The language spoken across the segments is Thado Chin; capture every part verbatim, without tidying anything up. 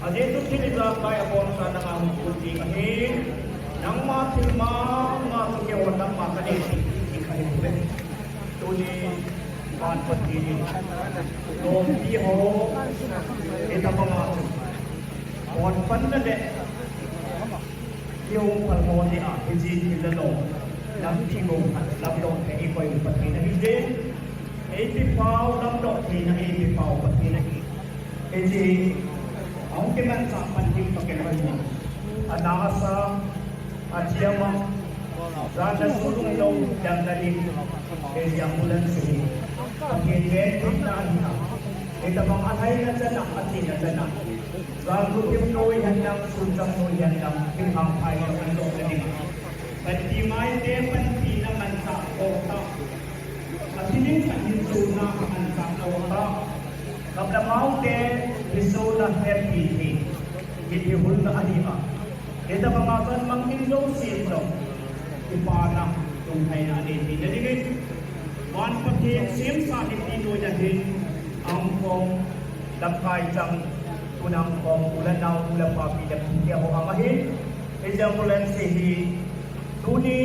Ajeh chu thil ijakai aboncha nanga hung pui ding ahi. Nangma thil mama chu keiho nangma kanei ding ti ahi. Tuni van Pathen in lompi ho, itobanga chu bon panna le kihung phal ho nia, hiche thil le lom lampi gou khat lamdoh thei eikoi u Pathen ahi jeh in, eipepau lamdoh theina eipepau Pathen ahi. Hiche ahung kimanchah pan ding Pathen ahi. Ana asa, athiam a, jan le sun lunglhai damna ding, hiche ambulance hi Pathen lenggimna ahi a, hitobang alhaina chan a, athina chan a, jan khopim noi hen lang, sun chang noi hen lang, thinglhang phai jong andohna ding, panpi ngaite panpina manchah kouta, athi ding ahin chonna manchah kouta, gam le mao te hisona hepi hi mithi hulna ahi a, hitobanga chun mangthah jouse jong kipana, lunglhaina anei theina dingin, van Pathen semsa mipi noiya hin, ahung khom lamkai chang, tuna ahung khom u le nao, u le pa, pi le pu teho ama hin, hiche ambulance hi tuni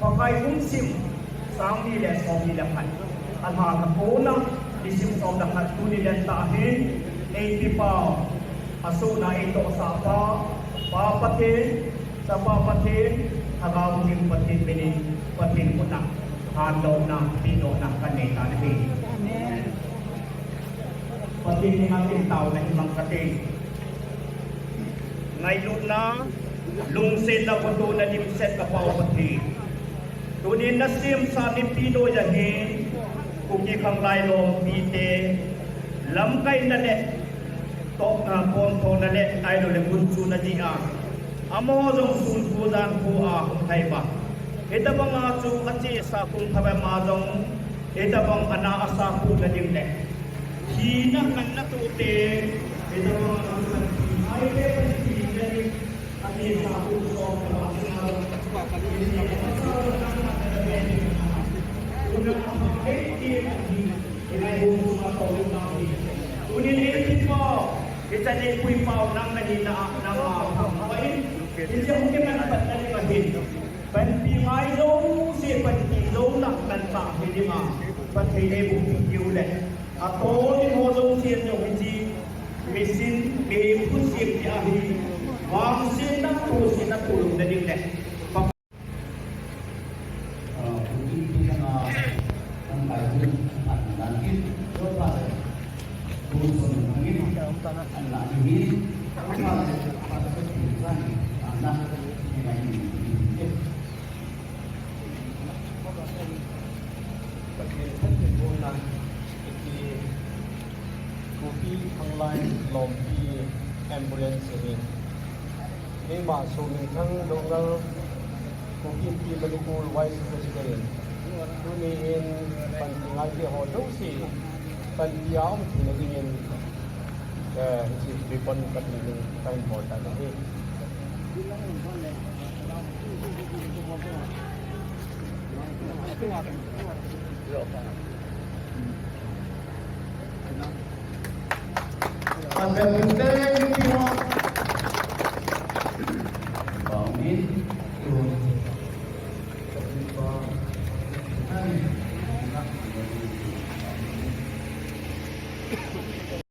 Pakai kum sim sang ni le som ni le khat, alha kona nisim som le khat tuni lentah hin eipepau, asohna eitohsah pa, Pa Pathen, Chapa Pathen, Lhagao Theng Pathen minin Pathen khut a handohna, pehdohna kanei tan ahi. Pathen henga kin taona himang kate. Ngailutna, lungsetna, kitohna dimset kapa u Pathen, tunin nasemsa mipi noiya hin Kuki Khanglai Lompi te lamkaina le tohna, ponthohna le ahilou le gunchuna dia, amaho jong sun kho jan kho a hung lhai uva, hitobanga chu achesa kum thah uva ama jong hitobang ana asa khuhna ding le thina manna toh te, hitobanga chu panpi ngaite panpina ding, achesa kum som le nga, tunin eipepau, hichan eipui pau nang nahi na, nang a pang pa in, hiche hung kiman patna ding ahin, panpi ngai jouse panpi jouna manchah hi dinga Pathen in eiboh peh diu le, atoh ding ho jouse jong hiche misin, mihem thusim ti ahi, vangsetna, thusimna, thulhuhna ding le Pathen thangvahna, iti, Kuki Khanglai Lompi ambulance hi, keima Sominthang Doungel, Kuki Inpi Manipur Vice President, tuni in panpi ngaite ho jouse panpi a um theina dingin, eh, hiche ribbon cutting ding kahin bol tan ahi. Pathen te